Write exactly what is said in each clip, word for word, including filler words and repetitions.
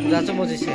ꯑꯣꯖꯥ ꯆꯨꯝꯃꯣ ꯁꯤꯁꯦ꯫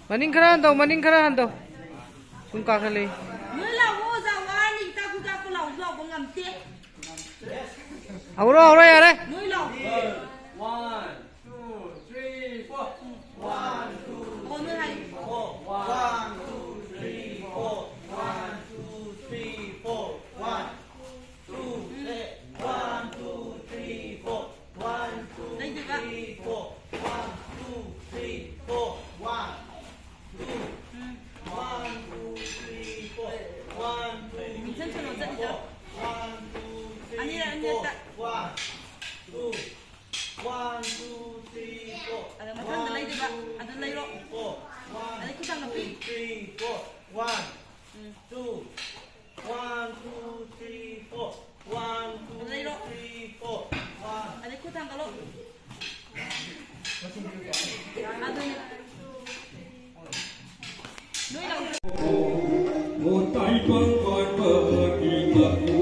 ꯃꯅꯤꯡ ꯈꯔ ꯍꯟꯗꯧ, ꯃꯅꯤꯡ ꯈꯔ ꯍꯟꯗꯧ꯫ ꯁꯨꯝ ꯀꯥꯈꯠꯂꯛꯏ꯫ ꯅꯣꯏ ꯂꯥꯛꯑꯣ, ꯑꯣꯖꯥ ꯋꯥꯔꯅꯤ, ꯍꯤꯗꯥꯛ ꯈꯨꯗꯥꯛꯄꯨ ꯂꯥꯛꯑꯣ, ꯂꯥꯛꯄ ꯉꯝꯗꯦ꯫ ꯍꯧꯔꯣ, ꯍꯧꯔꯣ, ꯌꯥꯔꯦ꯫ ꯅꯣꯏ ꯂꯥꯛꯑꯣ꯫ One, two, three, four. One, two, ꯑꯣ, ꯅꯣꯏ ꯍꯥꯏ꯫ Four. One, two, three, four. One, two, three, four. One, two, three. One, two, three, four. One, two, ꯂꯩꯗꯣꯏꯕ꯫ Three, four. One, two, three, four. One, two. ꯎꯝ꯫ One, two, three, four. One, two, ꯃꯤꯡꯁꯟ ꯁꯣꯟꯅꯣ ꯆꯠꯂꯤꯗꯣ꯫ One, two, three, ꯑꯅꯤꯔꯛ, ꯑꯅꯤꯔꯛꯇ꯫ Four. One, two. One, two, three, four. ꯑꯗ ꯃꯊꯪꯗ ꯂꯩꯗꯣꯏꯕ꯫ One, two, ꯑꯗꯨ ꯂꯩꯔꯣ꯫ Three, four. One, ꯑꯗꯩ ꯈꯨꯠ ꯊꯥꯡꯒꯠꯄꯤ꯫ Two, three, four. One, ꯎꯝ꯫ Two. One, two, three, four. One, two, ꯑꯗꯨ ꯂꯩꯔꯣ꯫ Three, four. One. ꯑꯗꯩ ꯈꯨꯠ ꯊꯥꯡꯒꯠꯂꯣ꯫ ꯑꯗꯨꯅꯤ꯫ ꯅꯣꯏ ꯂꯥꯎ꯫ ꯑꯣ ꯇꯥꯏꯕꯪ ꯄꯥꯟꯕꯒꯤ ꯃꯄꯨ,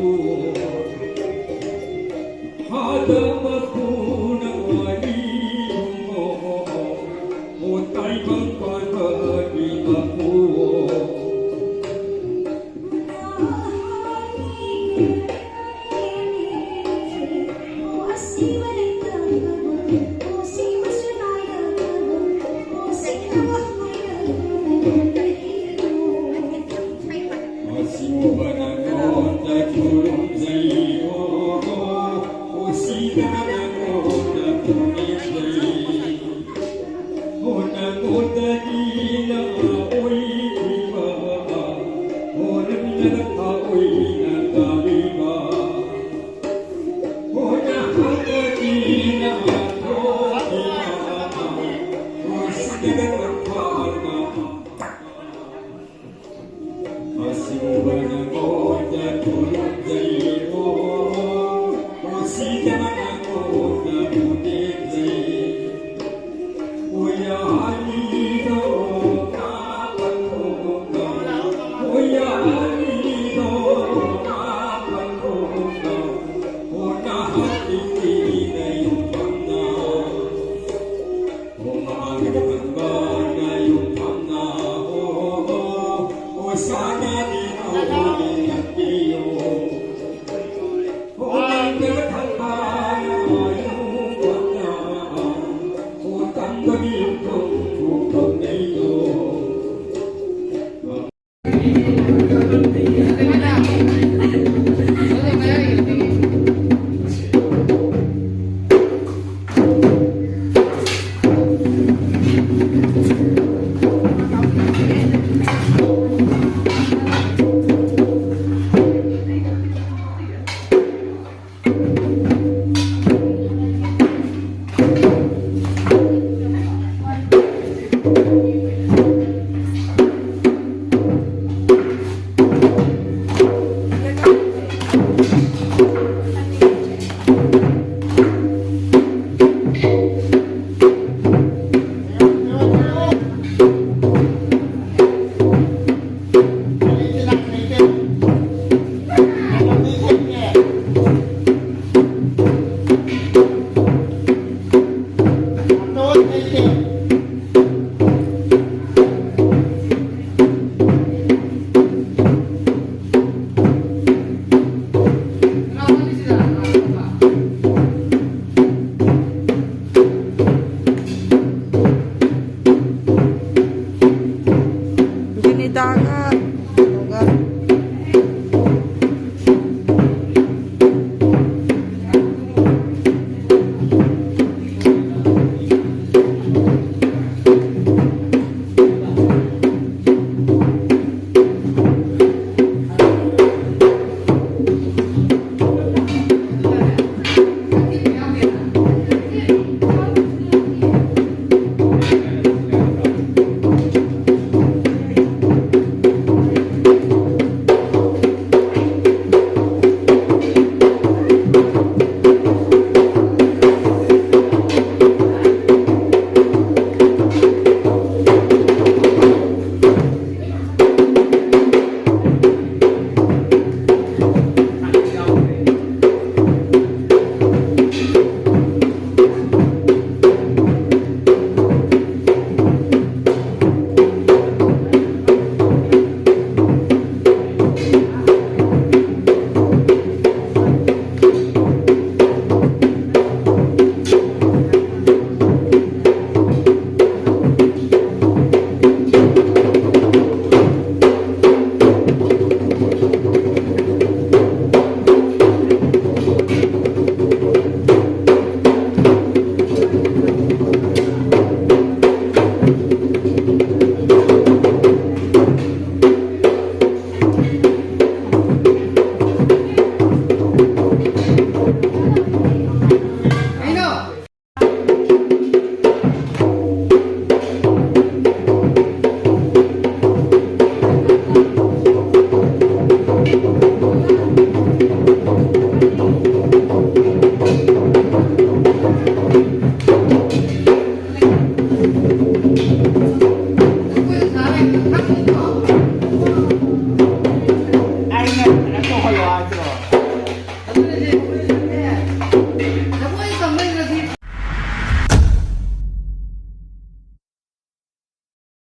ꯍꯥꯗ ꯃꯄꯨꯅ ꯋꯥꯔꯤ ꯍꯨꯝꯃꯣ꯫ ꯑꯣ ꯇꯥꯏꯕꯪ ꯄꯥꯟꯕꯒꯤ ꯃꯄꯨ꯫